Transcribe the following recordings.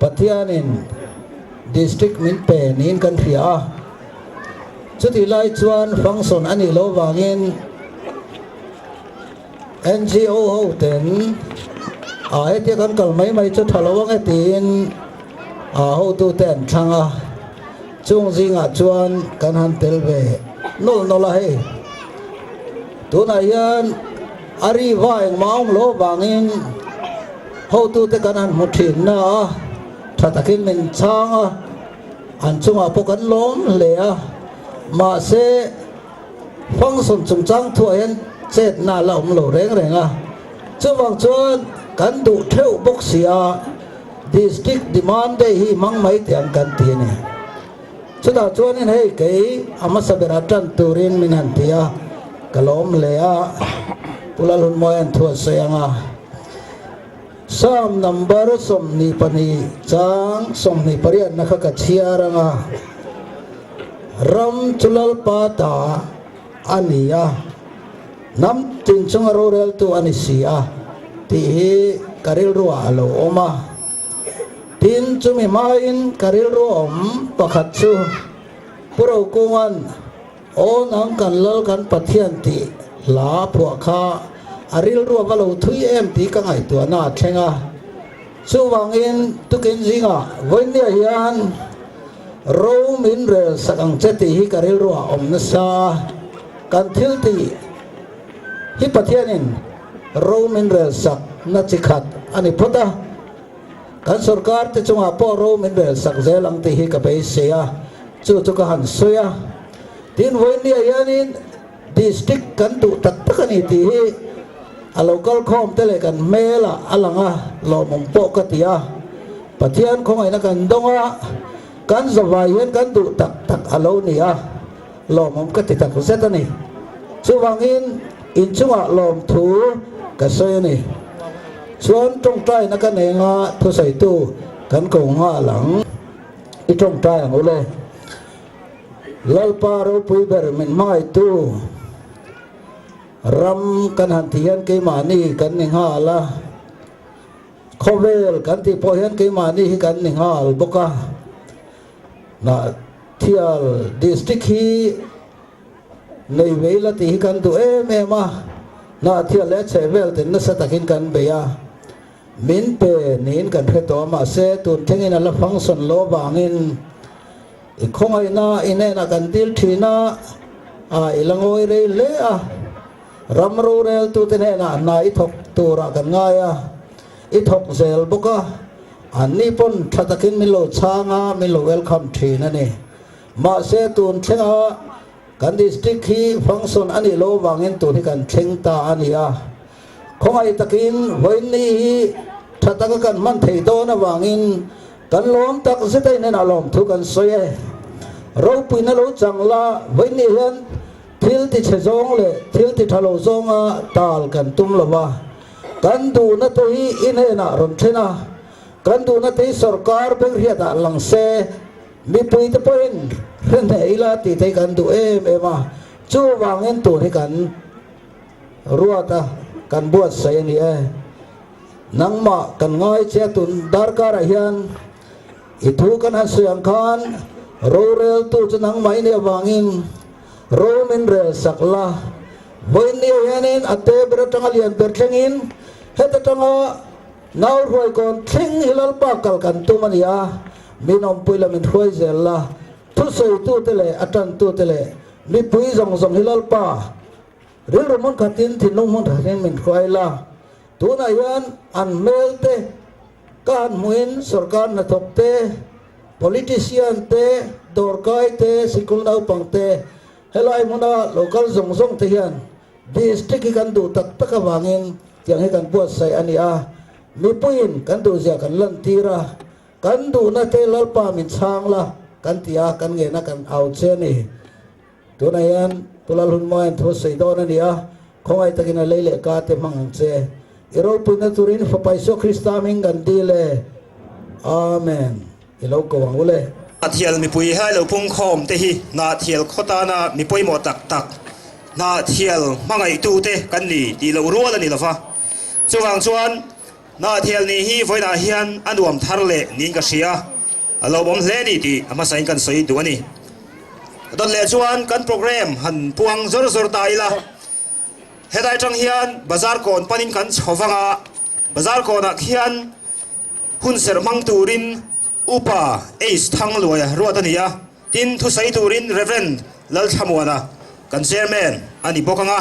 Pathianin District min pe niin kan hria a, chutih lai chuan function a nih loh vangin NGO ho ten a hetia kan kal mai mai chu tha lo ang e tiin a hotute an thlang a, chung zingah chuan kan han tel ve nawlh nawlh a hei. Tunah hian a ri va engmah a awm loh avangin hotute kan han hmu thin na a, tha takin min chhang a, an chungah pawh kan lawm hle a, mahse function chungchang thuah hian chetna a la awm lo reng reng a, chuvang chuan kan duh theuh bawk si a, District Demand Day hi hmang mai teh ang kan ti a ni. Chutah chuanin hei kei a hmasa berah tan turin min han ti a, ka lawm hle a, Pu Lalhunmawia'n thu a sawi ang a. Psalm number 22 chang 28 na kha ka chhiar ang a, Ram chu Lalpa ta a ni a, hnam tin chunga roreltu a ni si a, tih hi ka rilruah a lo awm a. Tin, chumi hmain ka rilru awm pakhat chu Pu Rokunga'n Aw nang kan Lal kan Pathian tih hla phuah kha a rilru a va lo thui em tih ka ngaihtuahna a thleng a. Chuvangin tukin zingah vawinia hian ro min rel sak ang che tih hi ka rilruah awm nasa a, kan thil tih hi Pathianin ro min rel sak na chi khat a ni phawt a, kan sorkar te chungah pawh ro min rel sak zel ang tih hi ka beisei a, chu chu ka han sawi a. Tin, vawinia hianin district kan duh tak tak a ni tih hi a lo kal khawm te leh kan hmelah a lang a, lawmawm pawh ka ti a. Pathian khawngaihna kan dawng a, kan zavai hian kan duh tak tak a lo ni a. Lawmawm ka ti tak zet a ni. Chuvangin inchungah lawmthu ka sawi a ni. Chuan tawngtaina ka nei anga thusawitu kan ko nghal ang. I tawngtai ang ule. Lalpa ropui ber min hmangaihtu ram kan han tih hian keimahni kan ni nghal a. Khawvel kan tih pawh hian keimahni hi kan ni nghal bawk a. Thial District hi nei vei la tih hi kan duh em em a, Hnahthial leh chhehvel ten nasa takin kan bei a, min pe niin kan hre tawh a, mahse tun thlengin a la function lo avangin i khawngaihna i hnenah kan dil thin a, a i la ngawi rei hle a, ram roreltute hnenah hna i thawk turah kan ngai a, i thawk zel bawk a. Anni pawn tha takin min lo chhang a, min lo welcome thin a ni. Mahse tun thlenga kan district hi function a nih loh avangin tun hi kan thleng ta a ni a. Khawngaih takin vawiinni hi tha taka kan hman thei dawn avangin kan lawm tak zet a inenah lawmthu kan sawi e. Ropuina lo chang la vawiinni hian thil ti chhe zawng leh thil ti tha lo zawnga tal kan tum lo va. Kan duhna te hi i hnenah rawn thlen a, kan duhna te hi sorkar bengriatah lang se, mipui te pawhin hre hneh ila tih te hi kan duh em em a, chuvangin tun hi kan ruat a, kan buatsaih a ni e. Nangmah kan ngai che a tun darkarah hian i thu kan han sawi ang khan roreltu chu nangmah i nih avangin ro min rel sak la. Vawiinni hianin a te ber atanga lian ber thlengin heta tanga nau hruai kawn thleng hi Lalpa kal kan tum a ni a, min awmpui la min hruai zel la, thusawitute leh a tantute leh mipui zawng zawng hi Lalpa rilru hmun khatin thinlung hmun khatin min hruai la, tunah hian an hmel te ka han hmuhin sorkar hnathawk te, politician te, dawrkai te, sikul naupang te, Helai hmuna local zawng zawng te hian district hi kan duh tak tak avangin tiang hi kan buatsaih a ni a, mipuiin kan duhzia kan lantir a, kan duhna te Lalpa min chhang la kan ti a, kan ngena kan au che a ni. Tunah hian Pu Lalhunmawia'n thu a sawi dawn a ni a, khawngaih takin a lei leh ka te hmang ang che. I ropuina turin Fapa Isua Krista hming kan dil e. Amen. I lo ko ang u le. Hnahthial mipui hai lo pungkhawm te hi Hnahthial khaw tana mi pawimawh tak tak, Hnahthial hmangaihtute kan ni tih loh rual a ni lova. Chuvang chuan. Hnahthial nih hi vawiinah hian a nuam thar leh niin ka hria. A lawmawm hle a ni tih a hmasain kan sawi duh a ni. Dawt leh chuan kan programme han puang zawr zawr ta ila. Helai atang hian bazar kawn panin kan chho vang a, bazar kawnah khian hun serh hmang turin Upa Ace Thangluaia ruat a ni a, tin thusawi turin Rev. Lalthlamuana kan Chairman a ni bawk ang a.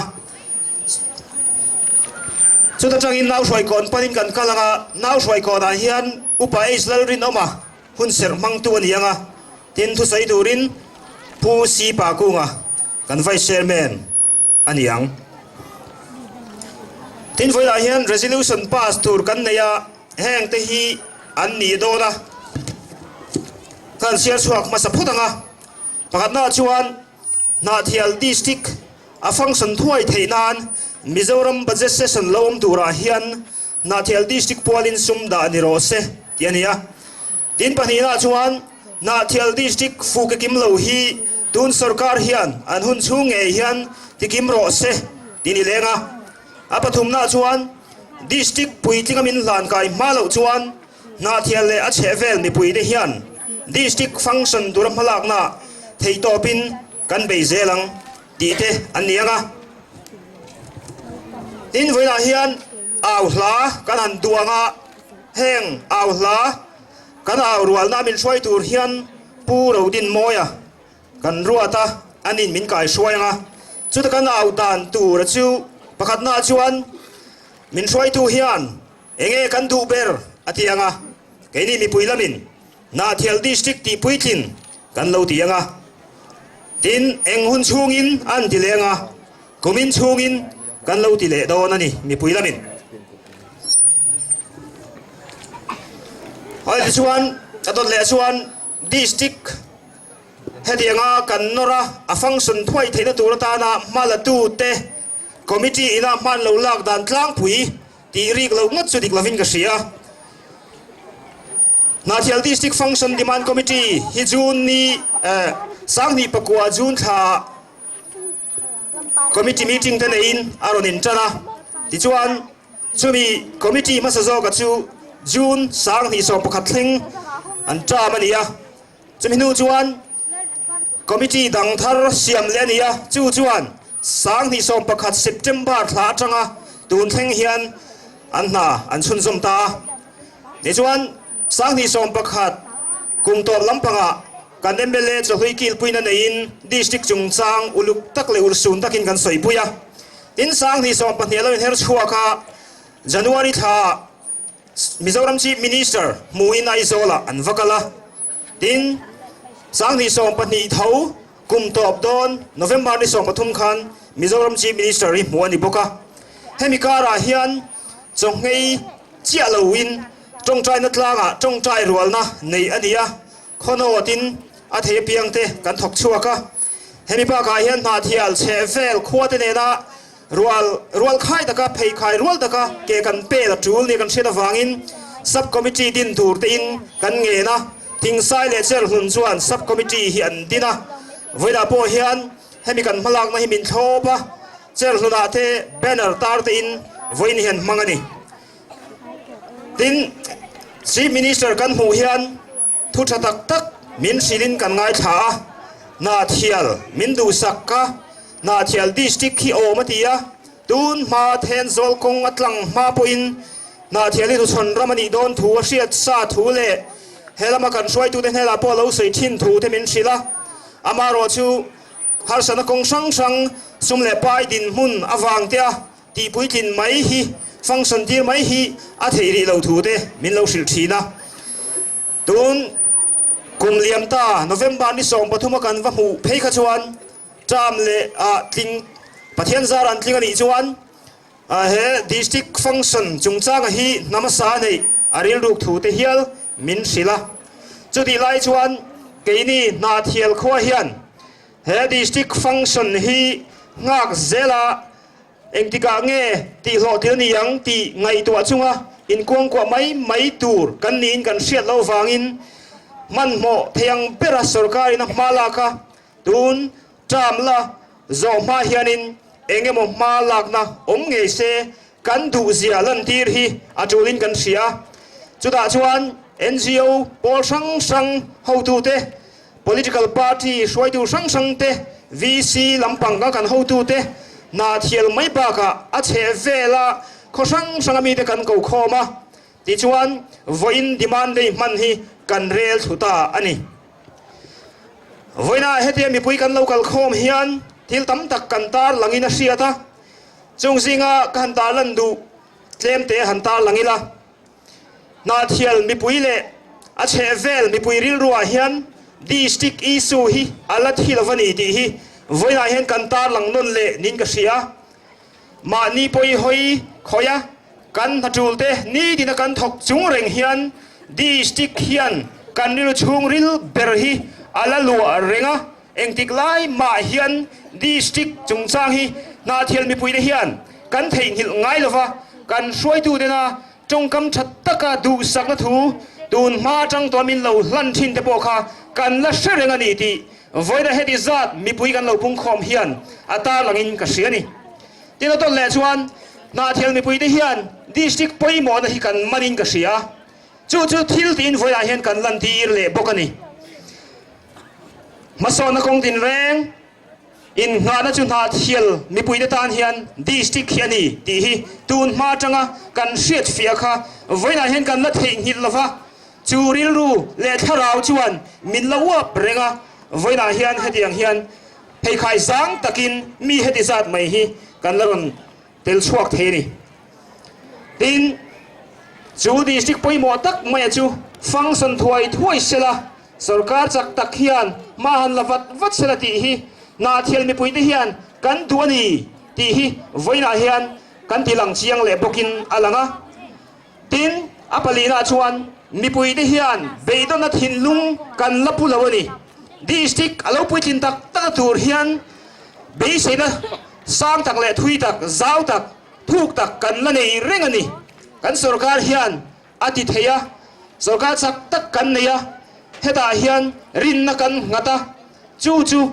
Chuta tangin Nauhruaikawn panin kan kal ang a, Nauhruaikawnah hian Upa Ace Lalrinawma hun serh hmangtu a ni ang a, tin thusawi turin Pu Si Pakunga kan Vice Chairman a ni ang. Tin vawilah hian resolution pass tur kan nei a, heng te hi an ni dawn a, kan chhiar chhuak hmasa phawt ang a. Pakhatnaah chuan Hnahthial District a function thuai theih nan Mizoram Budget Session lo awm turah hian Hnahthial District pualin sum dah ni rawh se tih a ni a. Tin pahnihnaah chuan Hnahthial District fuke kim lo hi tun sorkar hian an hun chhung ngei hian tikim rawh se tih ni leng a. A pathumnaah chuan District puitlinga min hlan kai hma loh chuan Hnahthial leh a chhehvel mipuite hian District function tura hmalakna theihtawpin kan bei zel ang tih te an ni ang a. Tin vawiinah hian au hla kan han duh ang a. Heng au hla kan au rualna min hruai tur hian Pu Rodinmawia kan ruat a, anin min kai hruai ang a. Chuta kan au dan tur chu pakhatnaah chuan min hruaitu hian enge kan duh ber a ti ang a, keini mipui lamin Hnahthial District tih puitlin kan lo ti ang a. Tin, eng hun chhungin an ti leng a, kumin chhungin kan lo ti leh dawn a ni mipui lamin. Hei tichuan ka dawt leh chuan District hetianga kan nawr a, a function thuai theihna tur atana hma la tute Committee ina hman lo lak dan tlangpui tih rik loh ngawt chu dik lovin ka hria. Hnahthial District Function Demand Committee hi June ni 2009 June thla Committee meeting te neiin a rawn intan a, tichuan chumi committee hmasa zawka chu June 2011 thleng an term a ni a, chumi hnu chuan committee dang thar siam leh a ni a, chu chuan 2011 September thla atanga tun thleng hian an hna an chhunzawm ta a. Tichuan 2011 kum tawp lampangah kan mla chawhlui kilpuina neiin District chungchang uluk tak leh urhsun takin kan sawipui a. Tin, 2020 a lo inher chhuak a, January thla Mizoram Chief Minister hmuin Aizawlah an va kal a. Tin, 2020 tho kum tawp dawn November ni 13 khan Mizoram Chief Minister hi hmuh a ni bawk a. Hemi karah hian chawnghei chiah loin tawngtaina tlangah tawngtai rualna neih a ni a. Khawnawtin a thei apiangte kan thawk chhuak a, hemi bakah hian Hnahthial chheh vel khuate nena rual rual khai taka pheikhai rual taka ke kan pel a tul nia kan hriat avangin Sub Committee din tur tein kan ngen a, Thingsai leh Cherhlun chuan Sub Committee hi an din a, vawilah pawh hian hemi kan hmalakna hi min thlawp a, Cherhlunah te banner tar tein vawiin hi an hmang a ni. Tin, Chief Minister kan hmuh hian thu tha tak tak min hrilhin kan ngaithla a, Hnahthial min duhsak ka, Hnahthial District hi awm a ti a, tun hma Thenzawl kawng a tlang hma pawhin Hnahthial hi hnuchhawn ram a nih dawn thu a hriat sa thu leh he lama kan hruaitute hnenah pawh a lo sawi thin thu te min hrilh a, amaherawh chu harsatna kawng hrang hrang sum leh pai dinhmun avang te a Tih puitlin mai hi, function tir mai hi a theih rih lo thu te min lo hrilh thin a. Tun kum liam ta November ni 13 a kan va hmuh phei kha chuan term leh ah tling Pathian zar an tling a nih chuan he district function chungchanga hi hnamasa neih a rilruk thu te hial min hrilh a. Chutih lai chuan keini Hnahthial khua hian he district function hi nghak zela Engtikah nge tih hlawhtlin a ni ang tih ngaihtuah chunga inkuangkuah mai mai tur kan niin kan hriat loh vangin hmanhmawh thei ang bera sorkarin a hma lak a, tun term la zawh hma hianin eng emaw hma lakna awm ngei se. kan duhzia lantir hi a tulin kan hria. Chutah chuan NGO pawl hrang hrang hotute, political party hruaitu hrang hrang te, VC lampang a kan hotute hna thial mai bakah a chheh vela khaw hrang hranga mite kan ko khawm a, tichuan vawiin demand day hman hi kan rel thlu ta a ni. Vawiinah hetia mipui kan lo kal khawm hian thil tam tak kan tar langin a hriat a, chung zinga ka han tar lan duh tlem te han tar lang ila. Hnahthial mipui leh a chhehvel mipui rilruah hian District issue hi a la thi lo a ni tih hi vawiinah hian kan tar lang nawn leh niin ka hria. Mahni pawi hawi khawih a, kan hnatul te nitin a kan thawk chung reng hian District hian kan rilru chhungril ber hi a la luah reng a, engtik lai mah hian District chungchang hi Hnahthial mipuite hian kan theihnghilh ngai lova, kan hruaitutena tawngkam tha taka duhsakna thu tun hma atang tawh min lo hlan thin te pawh kha kan la hre reng a ni tih vawiina heti zat mipui kan lo pungkhawm hian a tarlangin ka hria a ni. Tin a tawt leh chuan Hnahthial mipuite hian District pawimawhna hi kan manin ka hria a, chu chu thil tiin vawiinah hian kan lantir leh bawk a ni. Hmasawnna kawng tinreng Inngahna chu Hnahthial mipuite tan hian District hi a ni tih hi tun hma atanga kan hriat fiah kha vawiinah hian kan la theihnghilh lova, chu rilru leh thlarau chuan min la uap reng a, vawiinah hian hetiang hian pheikhai zang takin mi heti zat mai hi kan la rawn tel chhuak thei a ni. Tin, chu District pawimawh tak maia chu function thuai thuai sela, Sorkar chak tak hian hma han la vat vat sela tih hi Hnahthial mipuite hian kan duh a ni tih hi vawiinah hian kan ti lang chiang leh bawkin a lang a. Tin, a palinah chuan mipuite hian beidawnna thinlung kan la pu lo a ni. District a lo puitlin tak tak a tur hian beiseina sang tak leh thui tak, zau tak, thuk tak kan la nei reng a ni. Kan sorkar hian a ti thei a, sorkar chak tak kan nei a, hetah hian rinna kan nghat a, chu chu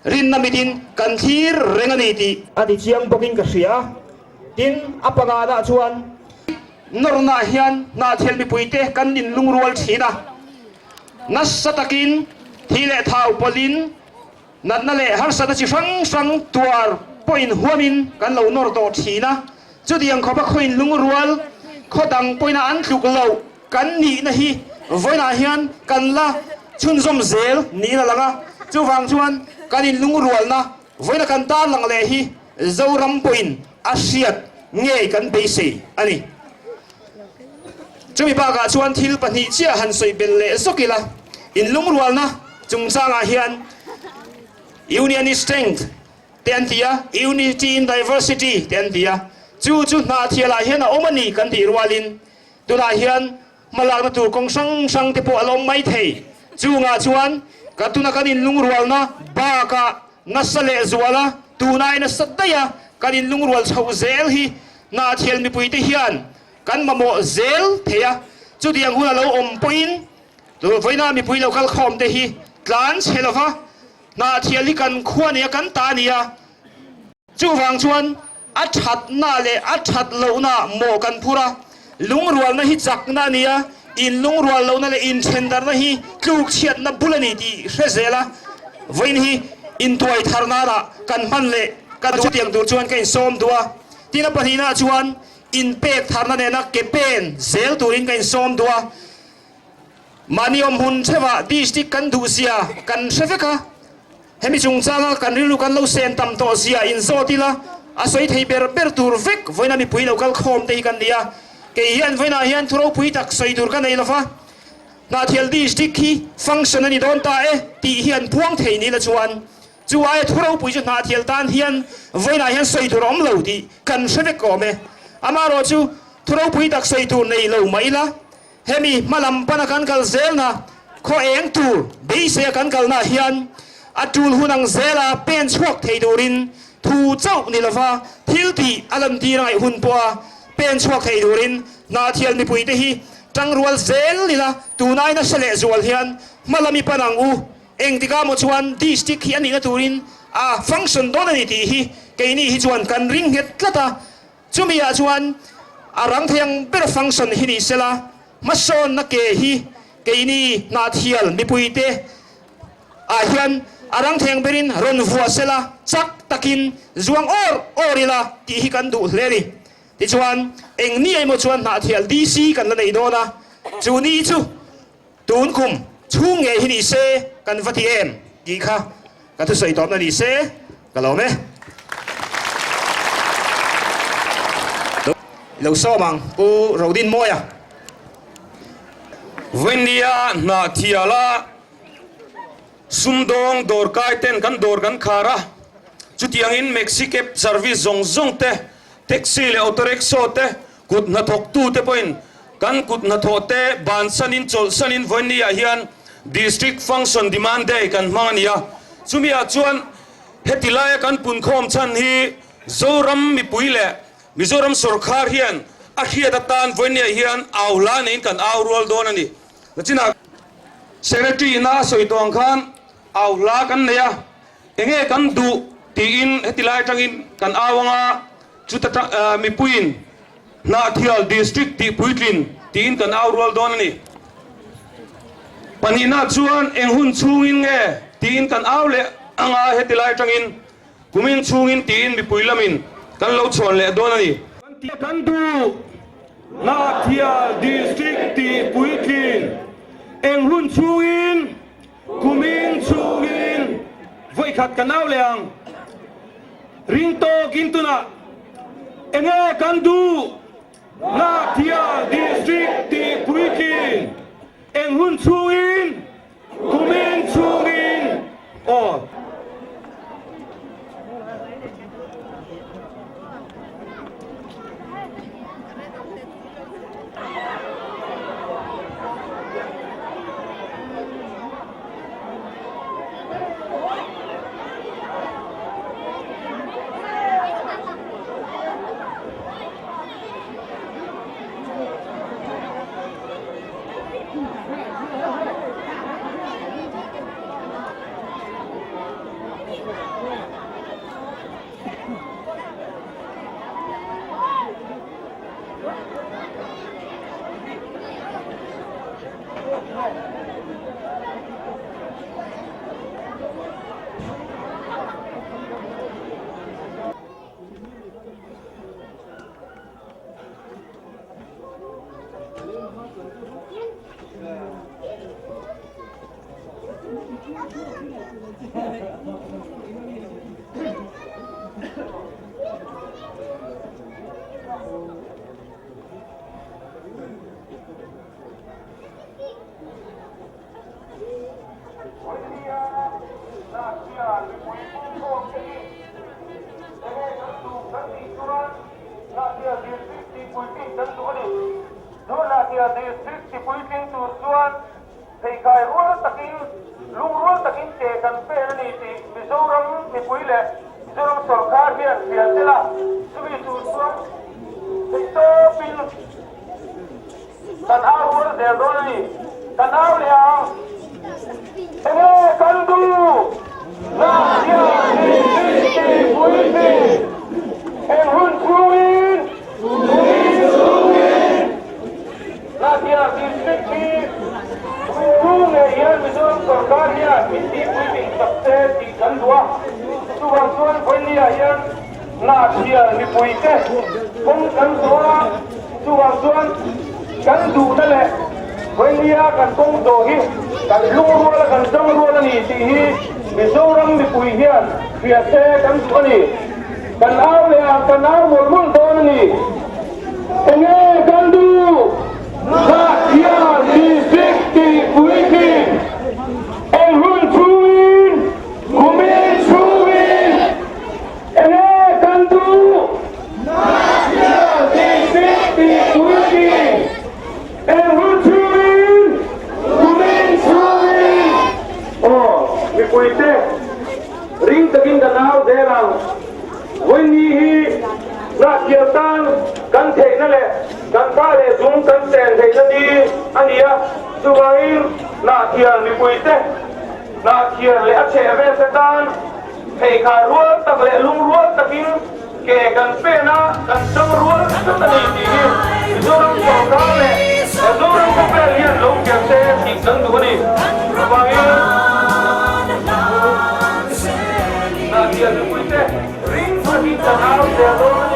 rinna mitin kan thlir reng a ni tih. A ti chiang bawkin ka hria a, tin a panganah chuan nawrnaah hian Hnahthial mipuite kan inlungrual thin a, nasa takin thi leh thau pawlhin Natna leh harsatna chi hrang hrang tuar pawhin huamin kan lo nawr tawh thin a, chutiang khawpa khawiin lungrual khaw dang pawhin a an tluk loh kan nihna hi vawiinah hian kan la chhunzawm zel niin a lang a, chuvang chuan kan inlungrualna vawiina kan tarlang leh hi Zoram pawhin a hriat ngei kan beisei a ni. Chumi bakah chuan thil pahnih chiah han sawi belh leh zawk ila, inlungrualna chungchangah hian Union is strength te an ti a, Unity in diversity te an ti a, chu chu Hnahthialah hian a awm a ni kan tih rualin tunah hian hmalakna tur kawng hrang hrang te pawh a la awm mai thei. Chungah chuan ka tuna kan inlungrualna bakah nasa leh zuala tunai nasa daih a kan inlungrual chhoh zel hi Hnahthial mipuite hian kan mamawh zel thei a, chutiang hun a lo awm pawhin vawiina mipui lo kal khawm te hi tlan chhe lova Hnahthial hi kan khua nia kan ta a ni a, chuvang chuan a thatna leh a that lohna mawh kan phur a, lungrualna hi chakna a ni a, inlungrual lohna leh inthendarhna hi tluk chhiatna bul a ni tih hre zel a, vawiin hi intuai thar nana kan hman leh ka chutiang tur chuan ka insawm duh a. Tin a pahnihna chuan inpek tharna nena ke pen zel turin ka insawm duh a, mahni awm hun theuhah district kan duh zia kan hre vek a, hemi chungchanga kan rilru kan lo sen tam tawh zia inzawt ila a sawi thei ber ber tur vek vawiina mipui lo kal khawm te hi kan ni a, kei hian vawiinah hian thu ropui tak sawi tur ka nei lova, Hnahthial district hi function a ni dawn ta e tih hi an puang thei ni la chuan Chu aia thu ropui chu Hnahthial tan hian vawiinah hian sawi tur a awm lo tih kan hre vek awm e. Amaherawh chu thu ropui tak sawi tur nei lo mah ila, hemi hma lam pana kan kal zelna khaw eng tur beiseia kan kalnaah hian a tul hun ang zela pen chhuak thei turin thu chauh ni lova thil tih a lantir a ngaih hun pawha pen chhuak thei turin Hnahthial mipuite hi tangrual zel ila tunai nasa lehzual hian hma lami pan ang u. Engtikah maw chuan district hi a nihna turin a function dawn a ni tih hi keini hi chuan kan ring nghet tlat a. Chumi ah chuan a rang thei ang ber function hi ni sela, hmasawnna ke hi keini Hnahthial mipuite ah hian a rang thei ang berin rawn vuah sela, chak takin zuang awr awr ila tih hi kan duh hle a ni. Tichuan eng ni emaw chuan Hnahthial DC kan la nei dawn a, chu ni chu Tun kum chhung ngei hi ni se kan va ti em tih kha ka thusawi tawpna ni se ka lawm e. Lo sawm ang Pu Rodin Mawia. Vawinia Hnahthiala sumdawng dawrkai ten kan dawr kan khar a, chutiangin Maxi Cab service zawng zawng te, taxi leh auto rickshaw te, Kut hnathawktute pawhin kan kut hnathawhte bansanin chawlhsanin vawinia hian District Function Demand Day kan hmang a ni a. Chumiah chuan heti laia kan punkhawm chhan hi Zoram mipui leh Mizoram sawrkhar hian a hriat atan vawinia hian au hla neiin kan au rual dawn a ni. Nachinah Secretary ina a sawi tawh ang khan au hla kan nei a, enge kan duh tiin heti lai atangin kan au ang a, Chuta mipuiin Hnahthial District tih puitlin tiin kan au rual dawn a ni. Pahnihna chuan eng hun chhungin nge tiin kan au leh ang a, heti lai atangin kumin chhungin tiin mipui lamin kan lo chhawn leh dawn a ni. Kan duh Hnahthial District tih puitlin eng hun chhungin Kumin chhungin vawikhat kan au leh ang. Ring tawkin tunah enge kan duh? Hnahthial District tih puitlin eng hun chhungin? Kumin chhungin aw. Pheikai rual takin, lungrual takin ke kan pen a ni tih Mizoram mipui leh Mizoram sawrkar hian hria tel a, chumi tur chuan theihtawpin kan au rual zel dawn a ni. Kan au leh ang. Enge kan duh? Ngakchia tih tih pui tih eng hun chhungin? Kumin chhungin. Hnahthial District hi tu ngei hian Mizoram sorkar hian min tihpuitling tak se tih kan duh a, chuvang chuan Vawinia hian Hnahthial mipuite kawng kan zawh a, chuvang chuan kan duhna leh Vawinia kan kawng zawh hi kan lungrual a, kan zangrual a ni tih hi Mizoram mipui hian hria se kan duh a ni. Kan au leh a, kan au mawlh mawlh dawn a ni. Enge kan duh? Hnahthial District tih puitling eng hun chhungin, kumin chhungin enge kan duh? Hnahthial District tih puitling eng hun chhungin, kumin chhungin. Aw mipuite, ring takin kan au zel ang. Vawiini hi Hnahthial tan kan theihna leh kan pa leh zung kan chen theihna ni a ni a, chuvangin Hnahthial mipuite, Hnahthial leh a chhehvelte tan pheikhai rual tak leh lungrual takin. Ke kan pen a, kan chang rual tlat a ni tih hi Mizoram sorkar leh Mizoram khawvel hian lo hria se tih kan duh a ni. Chuvangin Hnahthial mipuite ring takin kan au zel dawn a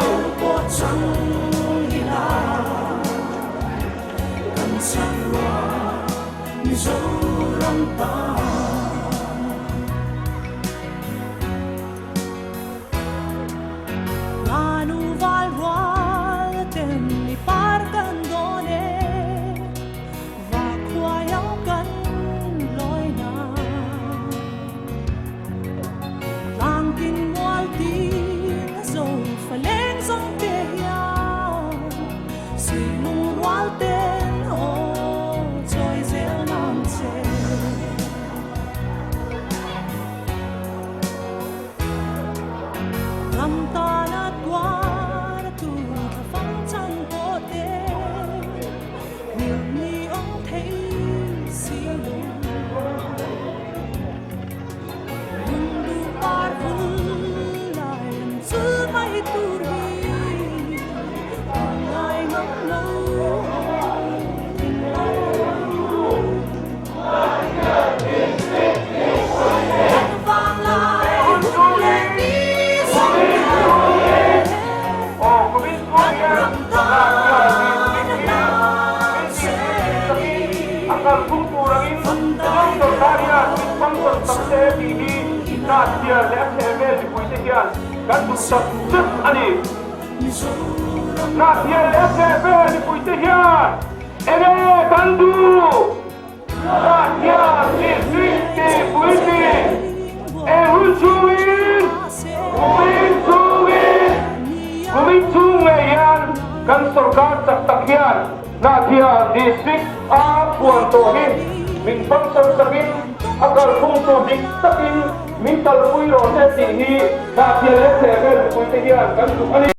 ni.